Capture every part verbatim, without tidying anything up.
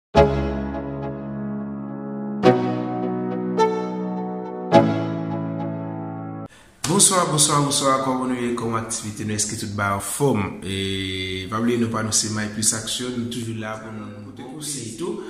Bonswa, bonswa, bonswa, kòman nou ye, kòman aktivite nou, èske tout bagay anfòm? E pa bliye nou pa nou se May Plis Aksyon, nou toujou la pou nou pote konsèy tou.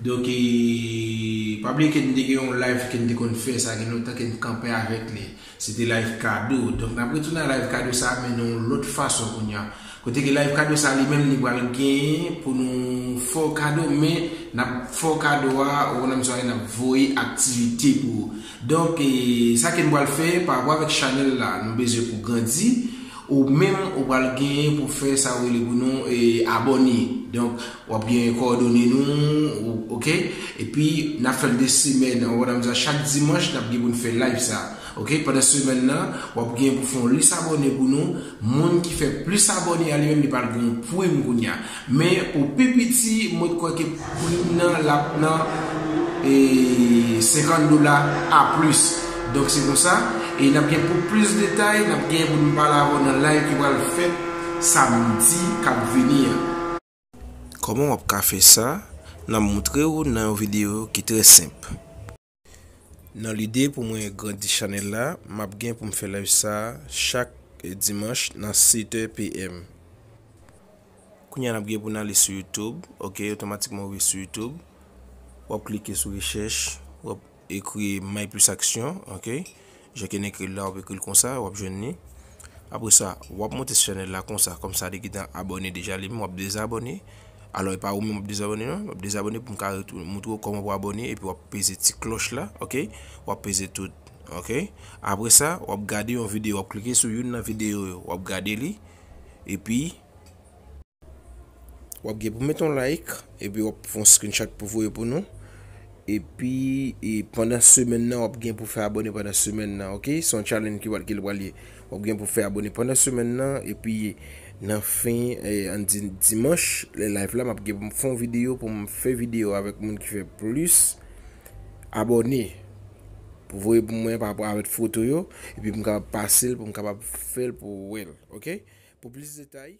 Donk, e, pa bliye ke n te gen yon live ke n te konn fè, sa gen lontan ke n kanpe avèk li. Se te live kado. Donk, n ap retounen a live kado sa, men nan yon lòt fason kounye a. Kote ke live kado sa li menm li pral genyen pou nou fè w kado, men n ap fè w kado a, ou konn sa, n ap voye aktivite pou ou. Donk, e, sa ke n pral fè pa rapò avèk chanèl la, nou bezwen pou grandi, ou menm ou pral genyen pou fè sa ou rele pou nou, e, abòne. Donk, w ap gen kòdone nou, ou, oke? Epi, n ap fè l de semèn, ou konn sa, chak dimanch, n ap gen pou n fè live sa. Oke, pandan semèn nan, w ap gen pou fè yon lis abòne pou nou. Moun ki fè plis abòne a li menm, li pral gen yon prim kounye a. Men pou pi piti, mwen kwè ke prim nan l ap nan, e, senkant dola a plis. Donk se konsa, e n ap gen pou plis detay, n ap gen pou nou pale avè w nan live ki pral fèt samdi k ap vini an. Kòman w ap ka fè sa? N ap montre w nan yon videyo ki trè senp. Nan lide pou mwen grandi chanèl la, m ap gen pou m fè live sa chak, eh, dimanch nan sèt è p m. Kounye a n ap gen pou n ale sou YouTube, oke, otomatikman w rive sou YouTube. W ap klike sou rechèch, w ap ekri May Plis Aksyon, oke. Jan ke n ekri l la, w ap ekri l konsa, w ap jwenn li. Apre sa, w ap monte sou chanèl la konsa, kòm sa li gentan abòne deja, li menm w ap dezabòne. Alò, e pa ou menm w ap dezabòne, non, w ap dezabòne pou m ka retou-, montre w kòman pou abòne, epi w ap peze ti klòch la, oke? W ap peze tout, oke? Apre sa, w ap gade yon videyo, w ap klike sou youn nan videyo yo, w ap gade li, epi w ap gen pou mete yon like, epi w ap fè yon screenshot pou voye pou nou. Epi, e, pandan semèn nan, w ap gen pou fè abòne pandan semèn nan, oke? Se yon challenge ki pral, ki pral ye. W ap gen pou fè abòne pandan semèn nan, epi nan fen, e, ann di dimanch, lè live la, m ap gen pou m fè yon videyo, pou m fè videyo avèk moun ki fè plis abòne. Pou voye pou mwen pa rapò avèk foto yo, epi pou m kapab pase l, pou m kapab fè l pou w wè l, oke? Pou plis detay,